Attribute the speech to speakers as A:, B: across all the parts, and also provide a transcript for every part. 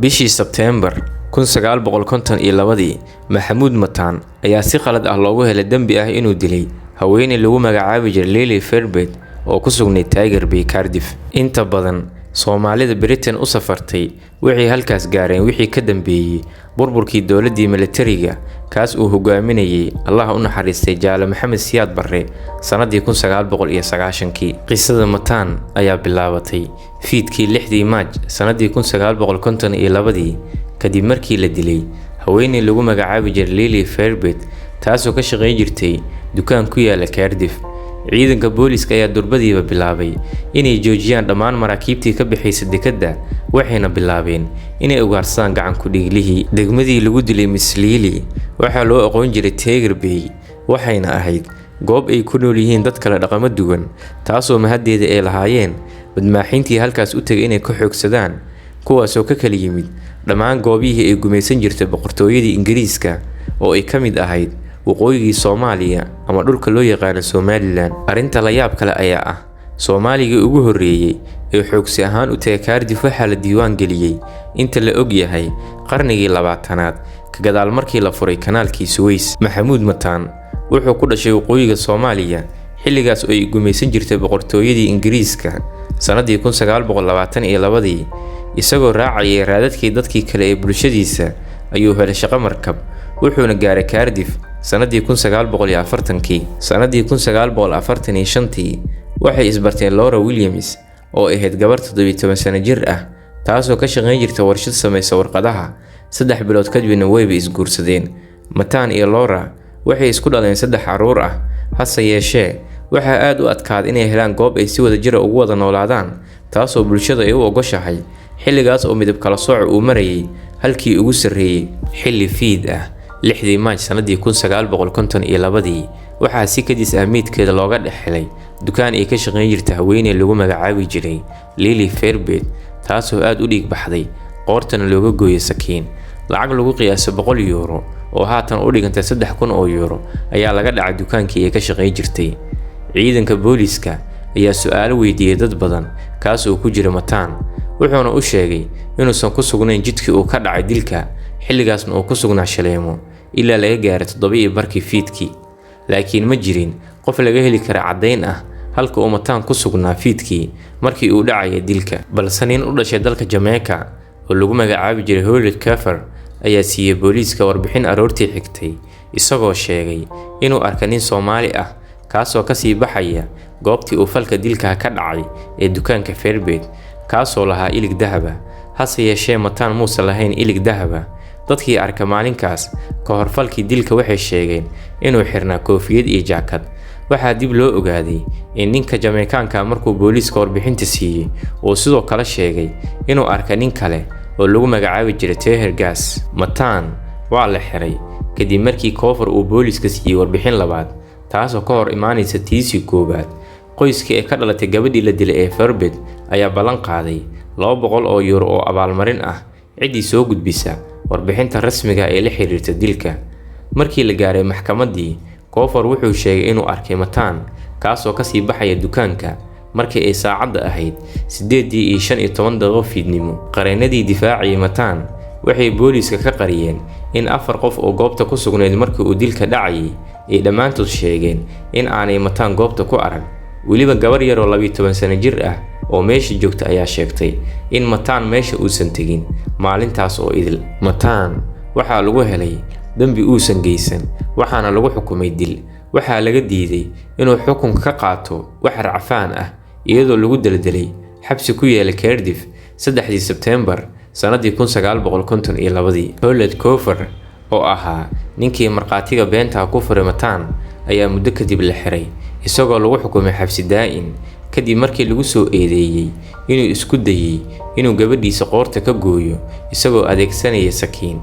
A: Bishii Sebteembar 1952-dii, Maxamuud Mataan ayaa si qalad ah loogu helay dambi ah inuu dilay haweeney lagu magacaabi jiray Lily Fairbairn oo ku sugnayd Tiger Bay, Cardiff. Inta badan Soomaalida Britain u safartay waxay halkaas gaareen wixii ka dambeeyay burburkii dowladdii militariga, kaas uu hogaaminayay Allah u naxariistay Jaale Maxamed Siyaad Barre sanadii 1990-kii. Qisada Mataan ayaa bilaabatay fiidkii 6dii Maaj sanadii 1952-dii, kadib markii la dilay haweeney lagu magacaabi jiray Lily Fairbairn, taasoo ka shaqayn jirtay dukaan ku yaala Cardiff. Ciidanka booliiska ayaa durbadiiba bilaabay inay joojiyaan dhammaan maraakiibtii ka baxaysa dekedda, waxayna bilaabeen inay ugaarsadaan gacan ku dhiiglihii. Degmadii lagu dilay Miss Lily waxaa loo aqoon jiray Tiger Bay, waxayna ahayd goob ay ku nool yihiin dad kala dhaqamo duwan, taasoo mahaddeeda ay lahaayeen badmaaxiintii halkaas u tegay inay ka xoogsadaan, kuwaasoo ka kala yimid dhammaan goobihii ay gumaysan jirtay boqortooyadii Ingiriiska oo ay ka mid ahayd waqooyigii Soomaaliya ama dhulka loo yaqaano Somaliland. Arrinta la yaab kale ayaa ah, Soomaaligii ugu horreeyay ee xoogsi ahaan u tagay Cardiff waxaa la diiwaan geliyay, inta la og yahay, qarnigii 20aad ka gadaal markii la furay kanaalkii Suweys. Maxamuud Mataan wuxuu ku dhashay waqooyiga Soomaaliya xilligaas oo ay gumaysan jirtay boqortooyadii Ingiriiska sanadii 1922-dii. Isagoo raacayay raadadkii dadkii kale ee bulshadiisa ayuu helay shaqo markab, wuxuuna gaaray Cardiff sanadii 1940-kii. Sanadii 1945-tii waxay isbarteen Laura Williams oo ahayd gabar 17 sano jir ah, taasoo ka shaqayn jirta warshad samaysa warqadaha. 3 bilood kadibna wayba isguursadeen. Mataan iyo Laura waxay isku dhaleen saddex carruur ah. Hase yeeshee, waxaa aad u adkaaday inay helaan goob ay si wadajir ah ugu wada noolaadaan, taasoo bulshada ay u ogoshahay, xilligaas oo midab kala sooc uu marayay halkii ugu sarreeyay. Xilli fiid ah, 6dii Maaj sanadii 1952-dii, waxaa si kadis ah meydkeeda looga dhex helay dukaan ay ka shaqayn jirta haweeney lagu magacaabi jiray Lily Fairbairn, taasoo aad u dhiig baxday, qoortana looga gooyay sakiin. Lacag lagu qiyaaso €100 oo haatan u dhigantay €3000 ayaa laga dhacay dukaankii ay ka shaqayn jirtay. Ciidanka booliiska ayaa su-aalo weydiiyey dad badan, kaas oo ku jira Mataan, wuxuuna u sheegay inuusan ku sugnayn jidkii uu ka dhacay dilka, xilligaasna uu ku sugnaa shaleemo ilaa laga gaaray 7:30 fiidkii. Laakiin ma jirin qof laga heli kara caddayn ah halka uu Mataan ku sugnaa fiidkii markii uu dhacayay dilka. Balse nin u dhashay dalka Jamaica oo lagu magacaabi jiray Holid Cofer ayaa siiyey booliiska warbixin aroortii xigtay, isagoo sheegay inuu arkay nin Soomaali ah kaasoo kasii baxaya goobtii uu falka dilka ka dhacay ee dukaanka Fairbairn, kaasoo lahaa ilig dahaba. Hase yeeshee, Mataan muusan lahayn ilig dahaba. Dadkii arka maalinkaas ka hor falkii dilka waxay sheegeen inuu xirnaa koofiyad iyo jaakad. Waxaa dib loo ogaaday in ninka Jamaicaanka markuu booliiska warbixinta siiyey uu sidoo kale sheegay inuu arkay nin kale oo lagu magacaabi jiray Teher Gas. Mataan waa la xiray kadib markii Cofer uu booliiska siiyey warbixin labaad, taasoo ka hor imaanaysa tiisii koowaad. Qoyskii ay ka dhalatay gabadhii la dilay ee Fairbairn ayaa ballan qaaday €200 oo abaalmarin ah ciddii soo gudbisa warbixinta rasmiga ee la xiriirta dilka. Markii la gaaray maxkamaddii, Cofer wuxuu sheegay inuu arkay Mataan kaasoo kasii baxaya dukaanka markii ay saacadda ahayd 8:15 fiidnimo. Qareenadii difaacayay Mataan waxay booliiska ka qariyeen in afar qof oo goobta ku sugnayd markii uu dilka dhacayay ay dhammaantood sheegeen in aanay Mataan goobta ku arag. Weliba gabar yaroo 12 sano jir ah oo meesha joogta ayaa sheegtay in Mataan meesha uusan tegin maalintaas oo idil. Mataan waxaa lagu helay dembi uusan geysan, waxaana lagu xukumay dil. Waxaa laga diiday inuu xukunka ka qaato wax racfaan ah, iyadoo lagu deldelay xabsi ku yaala Cardiff 3dii Sebteembar sanadii 1952-dii. Holed Cofer oo ahaa ninkii markhaatiga beenta ku furay Mataan ayaa muddo kadib la xiray, isagoo lagu xukumay xabsi daa'in, kadib markii lagu soo eedeeyey inuu isku dayay inuu gabadhiisa qoorta ka gooyo isagoo adeegsanaya sakiin.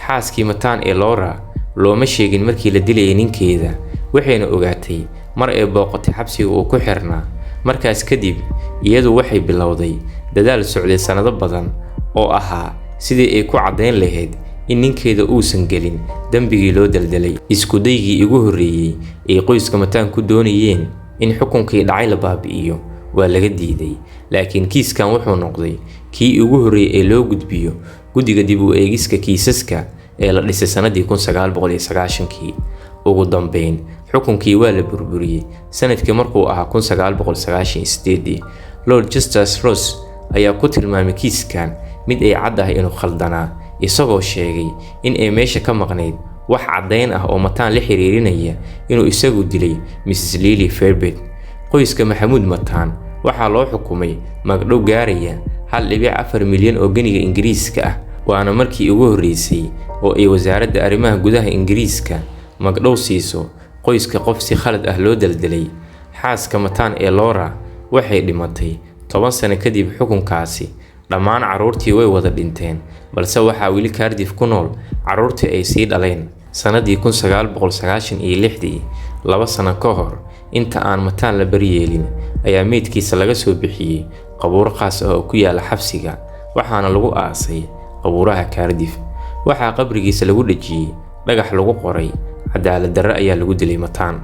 A: Xaaskii Mataan ee Laura looma sheegin markii la dilayay ninkeeda, waxayna ogaatay mar ay booqatay xabsiga uu ku xirnaa. Markaas kadib iyadu waxay bilowday dadaal socday sanado badan oo ahaa sidii ay ku caddayn lahayd in ninkeeda uusan gelin dembigii loo deldelay. Isku daygii ugu horreeyay ay qoyska Mataan ku doonayeen in xukunkii dhacay la baabi'iyo waa laga diiday, laakiin kiiskan wuxuu noqday kii ugu horreeyay ee loo gudbiyo guddiga dib u eegiska kiisaska ee la dhisay sanadii 1990-kii. Ugu dambeyn, xukunkii waa la burburiyey sanadkii markuu ahaa 1998. Lord Justice Ross ayaa ku tilmaamay kiiskan mid ay cad ah inuu khaldanaa, isagoo sheegay in ay meesha ka maqnayd wax caddayn ah oo Mataan la xiriirinaya inuu isagu dilay Mrs Lily Fairbairn. Qoyska Maxamuud Mataan waxaa loo xukumay magdhow gaaraya 1.4 milyan oo geniga Ingiriiska ah, waana markii ugu horreysay oo ay wasaaradda arrimaha gudaha Ingiriiska magdhow siiso qoyska qof si khalad ah loo daldalay. Xaaska Mataan ee Laura waxay dhimatay 10 sano kadib xukunkaasi. Dhammaan carruurtii way wada dhinteen, balse waxaa weli Cardiff ku nool carruurtii ay sii dhaleen. Sanadii 1996-dii, 2 sano ka hor inta aan Mataan la baryeelin, ayaa meydkiisa laga soo bixiyey qabuuro khaas ah oo ku yaala xabsiga, waxaana lagu aasay qabuuraha Cardiff. Waxaa qabrigiisa lagu dhejiyey dhagax lagu qoray "Cadaalad darro ayaa lagu dilay Mataan."